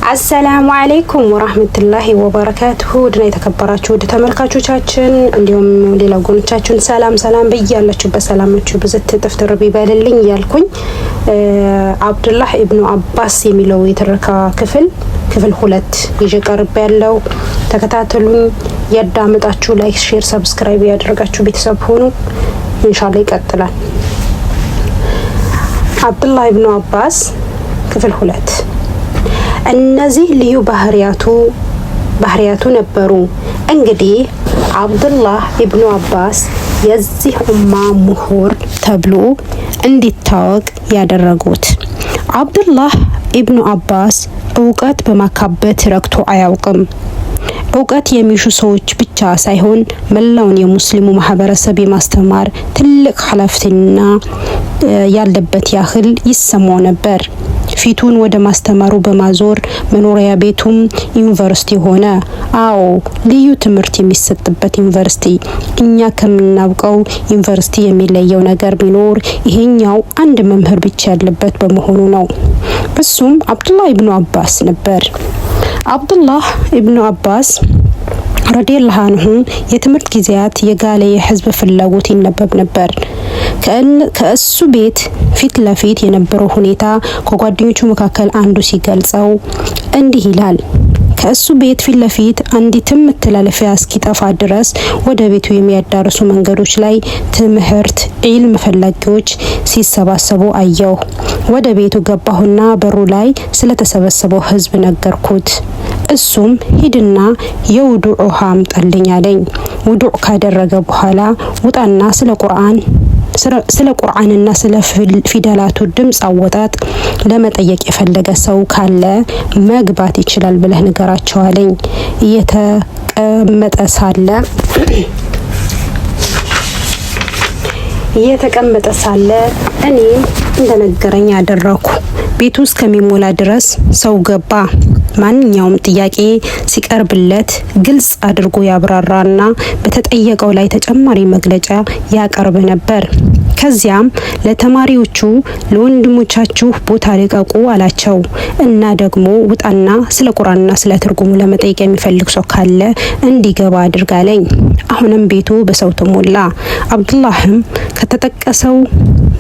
አሰላሙ አለይኩም ወራህመቱላሂ ወበረካቱሁ። ውድና የተከበራችሁ ውድ ተመልካቾቻችን እንዲሁም ሌላ ወገኖቻችን ሰላም ሰላም በያላችሁበት ሰላማችሁ ብዝት እጥፍ ትርፍ ይበልልኝ እያልኩኝ አብዱላህ ኢብኑ አባስ የሚለው የትረካ ክፍል ክፍል 2 ይዤ ቀርብ ያለው ተከታተሉኝ። ያዳመጣችሁ like፣ share፣ subscribe ያደረጋችሁ ቤተሰብ ሆኑ። ኢንሻአላህ ይቀጥላል። አብዱላህ ኢብኑ አባስ ክፍል 2። እነዚህ ልዩ ባህሪያቱ ነበሩ። እንግዲህ አብዱላህ ኢብኑ አባስ የዚህ ኡማ ምሁር ተብሎ እንዲታወቅ ያደረጉት። አብዱላህ ኢብኑ አባስ እውቀት በማካበት ረክቶ አያውቅም። እውቀት የሚሹ ሰዎች ብቻ ሳይሆን መላውን የሙስሊሙ ማህበረሰብ የማስተማር ትልቅ ኃላፊነት ያለበት ያህል ይሰማው ነበር። ፊቱን ወደ ማስተማሩ በማዞር መኖሪያ ቤቱም ዩኒቨርሲቲ ሆነ። አዎ፣ ልዩ ትምህርት የሚሰጥበት ዩኒቨርሲቲ። እኛ ከምናውቀው ዩኒቨርሲቲ የሚለየው ነገር ቢኖር ይሄኛው አንድ መምህር ብቻ ያለበት በመሆኑ ነው። እሱም አብዱላህ ኢብኑ አባስ ነበር። አብዱላህ ኢብኑ አባስ ረዲየላሁ አንሁ የትምህርት ጊዜያት የጋለ የህዝብ ፍላጎት ይነበብ ነበር። ከእሱ ቤት ፊት ለፊት የነበረው ሁኔታ ከጓደኞቹ መካከል አንዱ ሲገልጸው እንዲህ ይላል። ከእሱ ቤት ፊት ለፊት አንዲትም መተላለፊያ እስኪጠፋ ድረስ ወደ ቤቱ የሚያዳርሱ መንገዶች ላይ ትምህርት ዒልም ፈላጊዎች ሲሰባሰቡ አየሁ። ወደ ቤቱ ገባሁና በሩ ላይ ስለተሰበሰበው ህዝብ ነገርኩት። እሱም ሂድና የውዱዕ ውሃ አምጣልኝ አለኝ። ውዱዕ ካደረገ በኋላ ውጣና ስለ ቁርአንና ስለ ፊደላቱ ድምጽ አወጣጥ ለመጠየቅ የፈለገ ሰው ካለ መግባት ይችላል ብለህ ንገራቸው አለኝ። እየተቀመጠ ሳለ እኔም እንደነገረኝ አደረኩ። ቤቱ እስከሚሞላ ድረስ ሰው ገባ። ማንኛውም ጥያቄ ሲቀርብለት ግልጽ አድርጎ ያብራራና በተጠየቀው ላይ ተጨማሪ መግለጫ ያቀርብ ነበር። ከዚያም ለተማሪዎቹ ለወንድሞቻችሁ ቦታ ልቀቁ አላቸው እና ደግሞ ውጣና ስለ ቁርአንና ስለ ትርጉሙ ለመጠየቅ የሚፈልግ ሰው ካለ እንዲገባ አድርግ አለኝ። አሁንም ቤቱ በሰው ተሞላ። አብዱላህም ከተጠቀሰው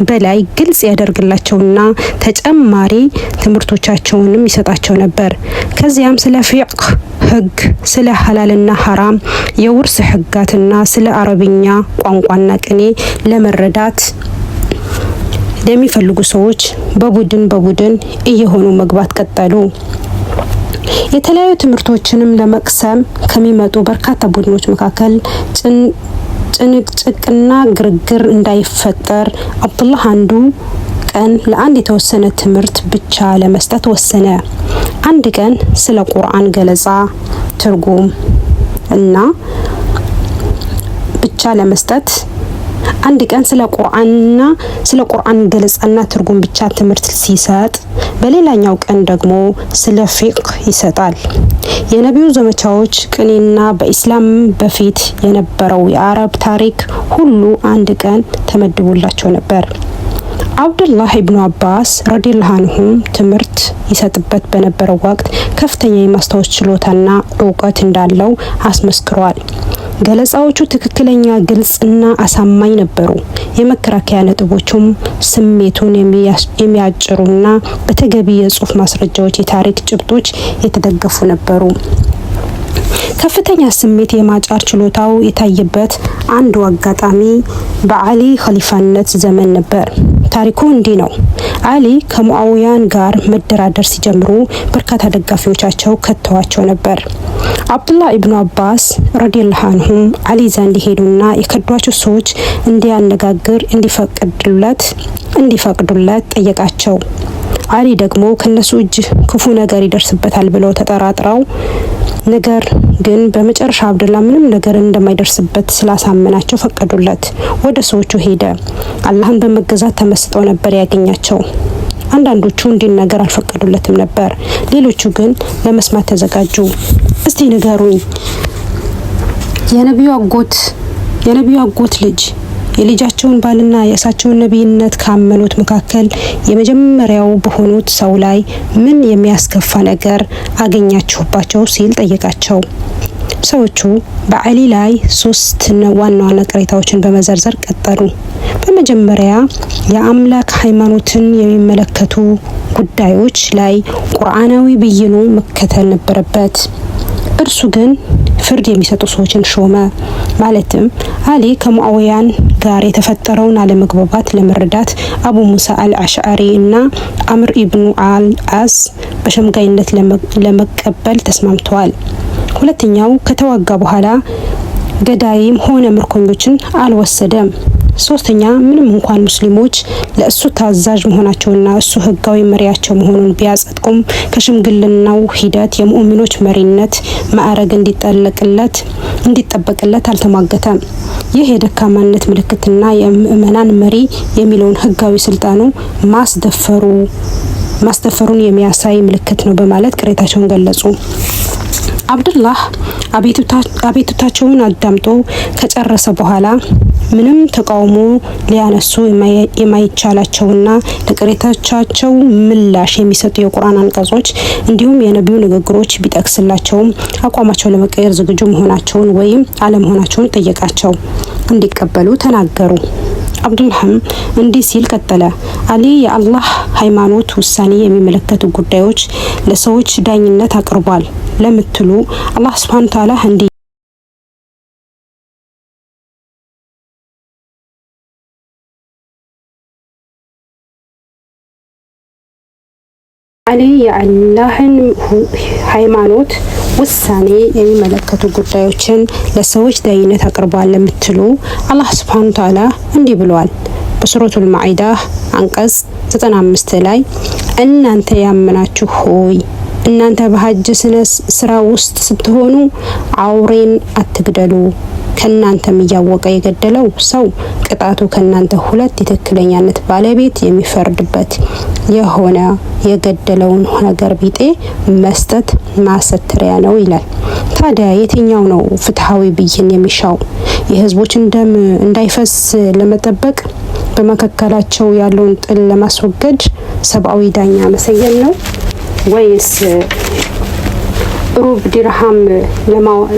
በላይ ግልጽ ያደርግላቸውና ተጨማሪ ትምህርቶቻቸውንም ይሰጣቸው ነበር። ከዚያም ስለ ፊቅህ ህግ፣ ስለ ሐላልና ሐራም፣ የውርስ ህጋትና ስለ አረብኛ ቋንቋና ቅኔ ለመረዳት ለሚፈልጉ ሰዎች በቡድን በቡድን እየሆኑ መግባት ቀጠሉ። የተለያዩ ትምህርቶችንም ለመቅሰም ከሚመጡ በርካታ ቡድኖች መካከል ጭቅጭቅና ግርግር እንዳይፈጠር አብዱላህ አንዱ ቀን ለአንድ የተወሰነ ትምህርት ብቻ ለመስጠት ወሰነ። አንድ ቀን ስለ ቁርአን ገለጻ፣ ትርጉም እና ብቻ ለመስጠት አንድ ቀን ስለ ቁርአን ገለጻና ትርጉም ብቻ ትምህርት ሲሰጥ፣ በሌላኛው ቀን ደግሞ ስለ ፊቅህ ይሰጣል። የነቢዩ ዘመቻዎች፣ ቅኔና በኢስላም በፊት የነበረው የአረብ ታሪክ ሁሉ አንድ ቀን ተመድቦላቸው ነበር። አብዱላህ ኢብኑ አባስ ረዲየላሁ አንሁም ትምህርት ይሰጥበት በነበረው ወቅት ከፍተኛ የማስታወስ ችሎታና እውቀት እንዳለው አስመስክሯል። ገለጻዎቹ ትክክለኛ፣ ግልጽና አሳማኝ ነበሩ። የመከራከያ ነጥቦቹም ስሜቱን የሚያጭሩና በተገቢ የጽሁፍ ማስረጃዎች፣ የታሪክ ጭብጦች የተደገፉ ነበሩ። ከፍተኛ ስሜት የማጫር ችሎታው የታየበት አንዱ አጋጣሚ በአሊ ኸሊፋነት ዘመን ነበር። ታሪኩ እንዲህ ነው። አሊ ከሙአዊያን ጋር መደራደር ሲጀምሩ በርካታ ደጋፊዎቻቸው ከተዋቸው ነበር። አብዱላህ ኢብኑ አባስ ረዲየላሁ አንሁም አሊ ዘንድ ሄዱና የከዷቸው ሰዎች እንዲያነጋግር እንዲፈቅዱለት ጠየቃቸው። አሊ ደግሞ ከነሱ እጅ ክፉ ነገር ይደርስበታል ብለው ተጠራጥረው፣ ነገር ግን በመጨረሻ አብዱላ ምንም ነገር እንደማይደርስበት ስላሳመናቸው ፈቀዱለት። ወደ ሰዎቹ ሄደ። አላህን በመገዛት ተመስጠው ነበር ያገኛቸው። አንዳንዶቹ እንዲናገር አልፈቀዱለትም ነበር። ሌሎቹ ግን ለመስማት ተዘጋጁ። እስቲ ንገሩኝ፣ የነቢዩ አጎት ልጅ የልጃቸውን ባልና የእሳቸውን ነቢይነት ካመኑት መካከል የመጀመሪያው በሆኑት ሰው ላይ ምን የሚያስከፋ ነገር አገኛችሁባቸው? ሲል ጠየቃቸው። ሰዎቹ በአሊ ላይ ሶስት ዋና ዋና ቅሬታዎችን በመዘርዘር ቀጠሉ። በመጀመሪያ የአምላክ ሃይማኖትን የሚመለከቱ ጉዳዮች ላይ ቁርአናዊ ብይኑ መከተል ነበረበት። እርሱ ግን ፍርድ የሚሰጡ ሰዎችን ሾመ። ማለትም አሊ ከሙአውያን ጋር የተፈጠረውን አለመግባባት ለመረዳት አቡ ሙሳ አልአሽዓሪ እና አምር ኢብኑ አልአስ በሸምጋይነት ለመቀበል ተስማምተዋል። ሁለተኛው ከተዋጋ በኋላ ገዳይም ሆነ ምርኮኞችን አልወሰደም። ሶስተኛ፣ ምንም እንኳን ሙስሊሞች ለእሱ ታዛዥ መሆናቸውና እሱ ህጋዊ መሪያቸው መሆኑን ቢያጸድቁም ከሽምግልናው ሂደት የሙእሚኖች መሪነት ማዕረግ እንዲጠበቅለት አልተሟገተም። ይህ የደካማነት ምልክትና የምእመናን መሪ የሚለውን ህጋዊ ስልጣኑ ማስደፈሩን የሚያሳይ ምልክት ነው በማለት ቅሬታቸውን ገለጹ። አብዱላህ አቤቱታቸውን አዳምጦ ከጨረሰ በኋላ ምንም ተቃውሞ ሊያነሱ የማይቻላቸውና ለቅሬታዎቻቸው ምላሽ የሚሰጡ የቁርአን አንቀጾች እንዲሁም የነቢዩ ንግግሮች ቢጠቅስላቸውም አቋማቸው ለመቀየር ዝግጁ መሆናቸውን ወይም አለመሆናቸውን ጠየቃቸው። እንዲቀበሉ ተናገሩ። አብዱልሐም እንዲህ ሲል ቀጠለ። አሊ የአላህ ሃይማኖት ውሳኔ የሚመለከቱ ጉዳዮች ለሰዎች ዳኝነት አቅርቧል ለምትሉ አላህ ሱብሓነሁ ወተዓላ እንዲህ አሊ የአላህን ሃይማኖት ውሳኔ የሚመለከቱ ጉዳዮችን ለሰዎች ዳኝነት አቅርቧል ለምትሉ አላህ ሱብሓነሁ ወተዓላ እንዲህ ብሏል በሱረቱል ማኢዳ አንቀጽ 95 ላይ፣ እናንተ ያመናችሁ ሆይ፣ እናንተ በሀጅ ስነ ስራ ውስጥ ስትሆኑ አውሬን አትግደሉ። ከእናንተም እያወቀ የገደለው ሰው ቅጣቱ ከእናንተ ሁለት የትክክለኛነት ባለቤት የሚፈርድበት የሆነ የገደለውን ነገር ቢጤ መስጠት ማሰተሪያ ነው ይላል። ታዲያ የትኛው ነው ፍትሃዊ ብይን የሚሻው? የህዝቦችን ደም እንዳይፈስ ለመጠበቅ፣ በመካከላቸው ያለውን ጥል ለማስወገድ ሰብአዊ ዳኛ መሰየም ነው ወይስ ሩብ ዲርሃም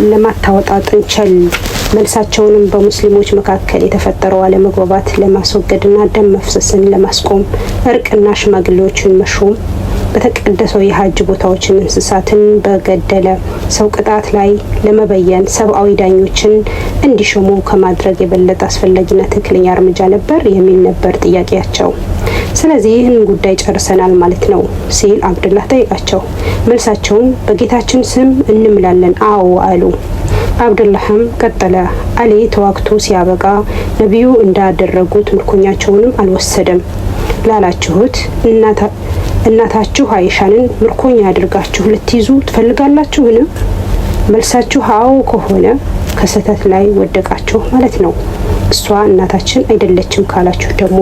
ለማታወጣ ጥንቸል መልሳቸውንም በሙስሊሞች መካከል የተፈጠረው አለመግባባት ለማስወገድና ደም መፍሰስን ለማስቆም እርቅና ሽማግሌዎችን መሾም፣ በተቀደሰው የሀጅ ቦታዎችን እንስሳትን በገደለ ሰው ቅጣት ላይ ለመበየን ሰብአዊ ዳኞችን እንዲሾሙ ከማድረግ የበለጠ አስፈላጊና ትክክለኛ እርምጃ ነበር የሚል ነበር ጥያቄያቸው። ስለዚህ ይህን ጉዳይ ጨርሰናል ማለት ነው ሲል አብዱላህ ጠይቃቸው። መልሳቸውም በጌታችን ስም እንምላለን አዎ አሉ። አብዱላህም ቀጠለ። አሊ ተዋግቶ ሲያበቃ ነቢዩ እንዳደረጉት ምርኮኛቸውንም አልወሰደም ላላችሁት እናታችሁ አይሻንን ምርኮኛ አድርጋችሁ ልትይዙ ትፈልጋላችሁን? መልሳችሁ አዎ ከሆነ ከስህተት ላይ ወደቃችሁ ማለት ነው። እሷ እናታችን አይደለችም ካላችሁ ደግሞ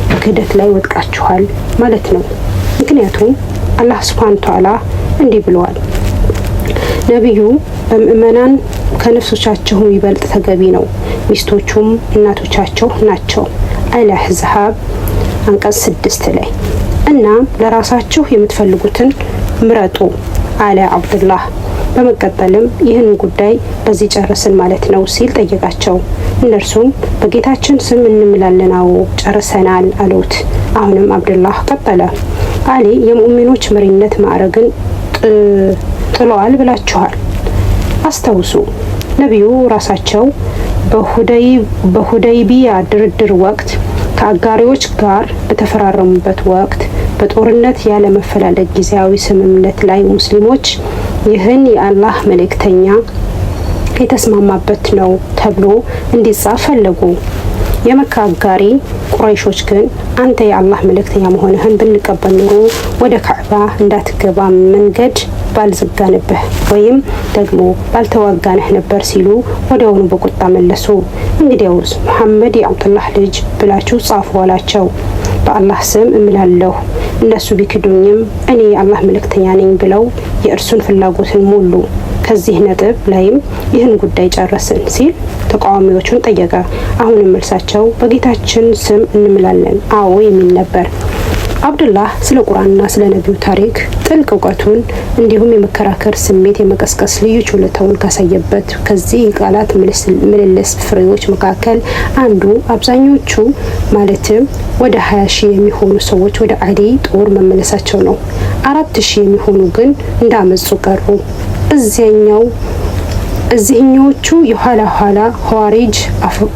በክህደት ላይ ወድቃችኋል ማለት ነው። ምክንያቱም አላህ ሱብሓነሁ ወተዓላ እንዲህ ብለዋል፣ ነቢዩ በምእመናን ከነፍሶቻቸው ይበልጥ ተገቢ ነው፣ ሚስቶቹም እናቶቻቸው ናቸው። አል-አሕዛብ አንቀጽ 6 ላይ። እና ለራሳችሁ የምትፈልጉትን ምረጡ አለ አብዱላህ። በመቀጠልም ይህን ጉዳይ በዚህ ጨረስን ማለት ነው ሲል ጠየቃቸው። እነርሱም በጌታችን ስም እንምላለን፣ አዎ ጨርሰናል አሉት። አሁንም አብዱላህ ቀጠለ። አሊ የሙእሚኖች መሪነት ማዕረግን ጥለዋል ብላችኋል። አስታውሱ፣ ነቢዩ ራሳቸው በሁደይቢያ ድርድር ወቅት ከአጋሪዎች ጋር በተፈራረሙበት ወቅት በጦርነት ያለመፈላለግ ጊዜያዊ ስምምነት ላይ ሙስሊሞች ይህን የአላህ መልእክተኛ የተስማማበት ነው ተብሎ እንዲጻፍ ፈለጉ። የመካ አጋሪ ቁረይሾች ግን አንተ የአላህ መልእክተኛ መሆንህን ብንቀበል ኑሮ ወደ ካዕባ እንዳትገባ መንገድ ባልዘጋንብህ ወይም ደግሞ ባልተዋጋንህ ነበር ሲሉ ወዲያውኑ በቁጣ መለሱ። እንግዲያውስ ሙሐመድ የአብዱላህ ልጅ ብላችሁ ጻፉ አላቸው። በአላህ ስም እምላለሁ፣ እነሱ ቢክዱኝም እኔ የአላህ መልእክተኛ ነኝ ብለው የእርሱን ፍላጎትን ሞሉ። ከዚህ ነጥብ ላይም ይህን ጉዳይ ጨረስን ሲል ተቃዋሚዎቹን ጠየቀ። አሁንም መልሳቸው በጌታችን ስም እንምላለን አዎ የሚል ነበር። አብዱላህ ስለ ቁርአንና ስለ ነቢዩ ታሪክ ጥልቅ እውቀቱን እንዲሁም የመከራከር ስሜት የመቀስቀስ ልዩ ችሎታውን ካሳየበት ከዚህ የቃላት ምልልስ ፍሬዎች መካከል አንዱ አብዛኞቹ ማለትም ወደ 20,000 የሚሆኑ ሰዎች ወደ አሊ ጦር መመለሳቸው ነው። 4,000 የሚሆኑ ግን እንዳመጹ ቀሩ። እዚያኛው እዚህኞቹ የኋላ ኋላ ኸዋሪጅ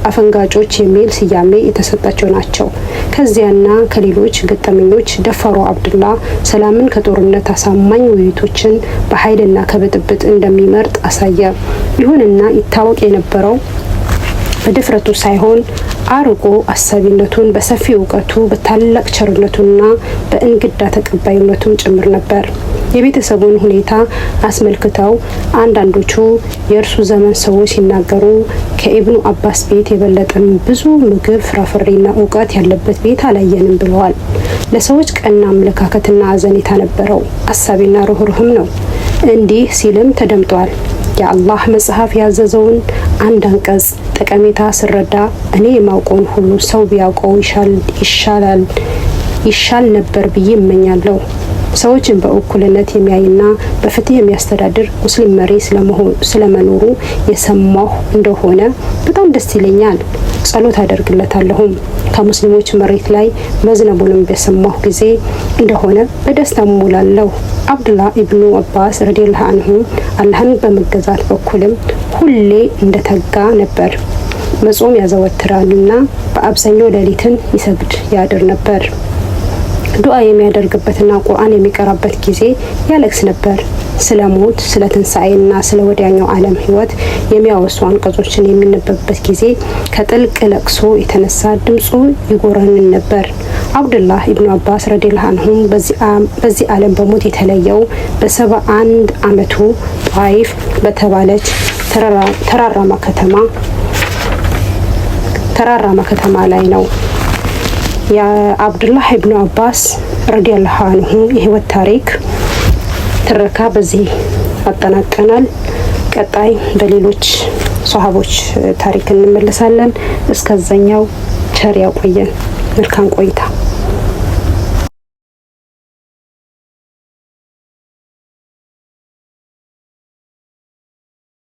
አፈንጋጮች የሚል ስያሜ የተሰጣቸው ናቸው። ከዚያና ከሌሎች ገጠመኞች ደፋሩ አብዱላ ሰላምን ከጦርነት አሳማኝ ውይይቶችን በኃይልና ከብጥብጥ እንደሚመርጥ አሳየ። ይሁንና ይታወቅ የነበረው በድፍረቱ ሳይሆን አርቆ አሳቢነቱን፣ በሰፊ እውቀቱ፣ በታላቅ ቸርነቱና በእንግዳ ተቀባይነቱም ጭምር ነበር። የቤተሰቡን ሁኔታ አስመልክተው አንዳንዶቹ የእርሱ ዘመን ሰዎች ሲናገሩ ከኢብኑ አባስ ቤት የበለጠም ብዙ ምግብ፣ ፍራፍሬና እውቀት ያለበት ቤት አላየንም ብለዋል። ለሰዎች ቀና አመለካከትና አዘኔታ ነበረው። አሳቢና ሩህሩህም ነው። እንዲህ ሲልም ተደምጧል። የአላህ መጽሐፍ ያዘዘውን አንድ አንቀጽ ጠቀሜታ ስረዳ እኔ የማውቀውን ሁሉ ሰው ቢያውቀው ይሻላል ይሻል ነበር ብዬ እመኛለሁ። ሰዎችን በእኩልነት የሚያይና በፍትህ የሚያስተዳድር ሙስሊም መሪ ስለመኖሩ የሰማሁ እንደሆነ በጣም ደስ ይለኛል። ጸሎት አደርግለታለሁም። ከሙስሊሞች መሬት ላይ መዝነቡንም በሰማሁ ጊዜ እንደሆነ በደስታ እሞላለሁ። አብዱላህ ኢብኑ አባስ ረዲየላሁ አንሁ አላህን በመገዛት በኩልም ሁሌ እንደተጋ ነበር። መጾም ያዘወትራልና በአብዛኛው ሌሊትን ይሰግድ ያድር ነበር። ዱዓ የሚያደርግበትና ቁርአን የሚቀራበት ጊዜ ያለቅስ ነበር። ስለ ሞት፣ ስለ ትንሣኤና ስለ ወዲያኛው ዓለም ሕይወት የሚያወሱ አንቀጾችን የሚነበብበት ጊዜ ከጥልቅ ለቅሶ የተነሳ ድምፁ ይጎረንን ነበር። አብዱላህ ኢብኑ አባስ ረዲየላሁ አንሁም በዚህ ዓለም በሞት የተለየው በ71 ዓመቱ ጣይፍ በተባለች ተራራማ ከተማ ላይ ነው። የአብዱላህ ኢብኑ አባስ ረዲየላሁ አንሁ የህይወት ታሪክ ትረካ በዚህ አጠናቀናል። ቀጣይ በሌሎች ሶሃቦች ታሪክ እንመለሳለን። እስከዛኛው ቸር ያቆየን። መልካም ቆይታ።